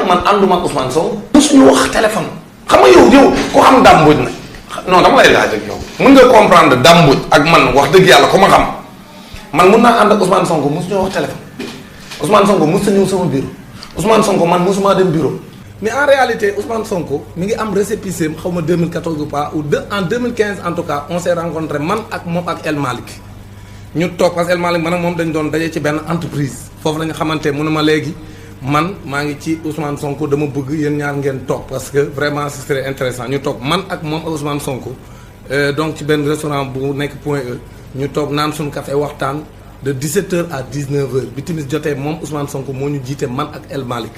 man ànduma ak Ousmane Sonko musuñu wax téléphone xam nga yow ko xam Dame Mbodj nag non dama lay laaj ak yow mën nga comprendre Dame Mbodj ak man wax dëgg yàlla ko ma xam man mun naa ànd ak Ousmane Sonko musuñu wax téléphone Ousmane Sonko musu ñëw sama bureau Ousmane Sonko man musuma dem bureau mais en réalité Ousmane Sonko mi ngi am récépissé xaw ma 2014 ou pas ou en 2015 en tout cas on s'est rencontré man ak moom ak El Malick ñu toog parce que El Malick man ak moom dañ doon daje ci benn entreprise foofu la ñu xamante mu ne ma léegi man maa ngi ci Ousmane Sonko dama bëgg yéen ñaar ngeen toog parce que vraiment ce serait intéressant ñu toog man ak moom ak Ousmane Sonko donc ci benn restaurant bu nekk Point E ñu toog naan suñu café waxtaan de 17h à 19h bi timis jotee moom Ousmane Sonko moo ñu jiite man ak El Malick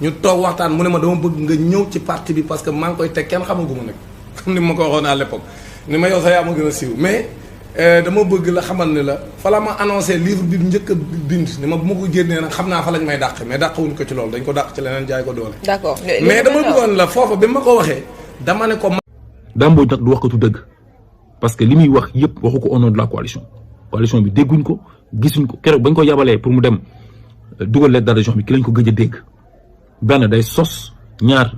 ñu toog waxtaan mu ne ma dama bëgg nga ñëw ci parti bi parce que maa ngi koy teg kenn xamaguma nag comme ni ma ko waxoon à l'époque ni ma yow sax yaa ma gën a siiw mais dama bëgg la xamal ne la fa la ma annoncé livre bi njëkk a bind ni ma bu ma ko génnee nag xam naa fa lañ may dàq mais dàqawuñ ko ci loolu dañ ko dàq ci leneen jaay ko doole. d'accord mais dama bëggoon la foofa bi ma ko waxee dama ne ko. Dame Mbodj nag du waxkatu dëgg parce que li muy wax yëpp waxu ko au nom de la coalition bi dégguñ ko gisuñ ko keroog bañ ko yabalee pour mu dem dugal lettre d'adhésion bi ki lañ ko gëj a dégg benn day sos ñaar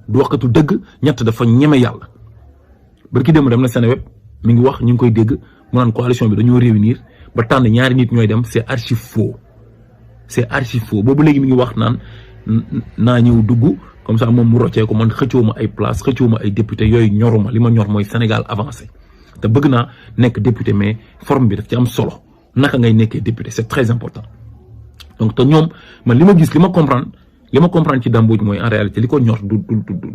du waxkatu dëgg ñett dafa ñeme yàlla barki dem na Seneweb mi ngi wax ñu ngi koy dégg mu naan coalition bi dañoo réunir ba tànn ñaari nit ñooy dem c'est archi faux boobu léegi mi ngi wax naan naa ñëw dugg comme ça moom mu roccee ko man xëccoo ma ay place xëccoo ma ay député yooyu ñoruma li ma ñor mooy Sénégal avancé te bëgg naa nekk député mais forme bi daf ci am solo naka ngay nekkee député c'est très important donc te ñoom man li ma gis li ma comprendre ci Dame Mbodj mooy en réalité li ko ñor du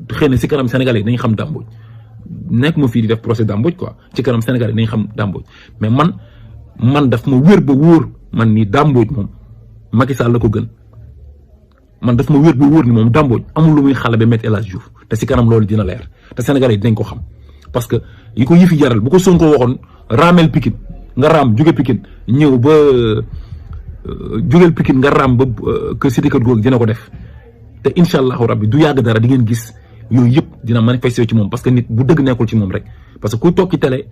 xëy na si kanam Sénégalais yi dañu xam Dame Mbodj nekk ma fii di def procès Dame Mbodj quoi ci kanam Sénégalais yi dañu xam Dame Mbodj mais man daf ma wér ba wóor man ni Dame Mbodj moom Macky Sall la ko gën man daf ma wér ba wóor ni moom Dame Mbodj amul lu muy xale ba mettre El Hadj Diouf te si kanam loolu dina leer te Sénégalais yi dinañ ko xam parce que yi ko yëfi jaral bu ko Sonko waxoon raamel Pikine nga raam jóge Pikine ñëw ba jógeel Pikine nga raam ba que cité kër googu dina ko def te incha allahu rabbi du yàgg dara di ngeen gis yooyu yëpp dina manifester ci moom parce que nit bu dëgg nekkul ci moom rek parce que kuy toog ci télé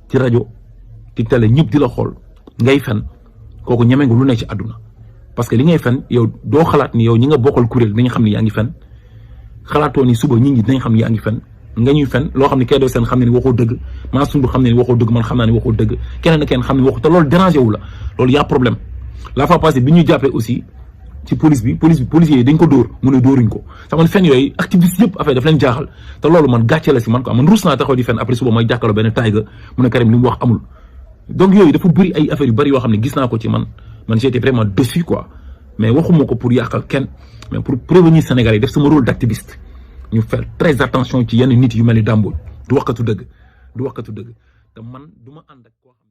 ci rajo ci télé ñëpp di la xool ngay fen kooku ñeme nga lu nekk ci àdduna parce que li ngay fen yow doo xalaat ni yow ñi nga bokkal kuréel dinañ xam ni yaa ngi fen xalaatoo ni suba nit ñi dinañ xam ni yaa ngi fen nga ñuy fen loo xam ne kay doo seen xam ne ni waxoo dëgg maa sundu xam ne ni waxoo dëgg man xam naa ni waxoo dëgg keneen na kenn xam ne waxu te loolu dérangé wu la loolu y'a problème la fois passée bi ñu jàppee aussi ci policiers yi dañ ko dóor mu ne dóoruñ ko sax man fen yooyu activiste yëpp affaire daf leen jaaxal te loolu man gàcce la si man quoi man ruus naa taxaw di fen après suba may jàkkaarloo benn taay ga mu ne Karim li mu wax amul donc yooyu dafa bëri ay affaires yu bëri yoo xam ne gis naa ko ci man j'étais vraiment déçu quoi mais waxuma ko pour yàqal kenn mais pour prévenir Sénégalais yi def sama rôle d'activiste ñu faire très attention ci yenn nit yu mel ni Dame Mbodj du waxkatu dëgg te man du ma ànd ak koo xam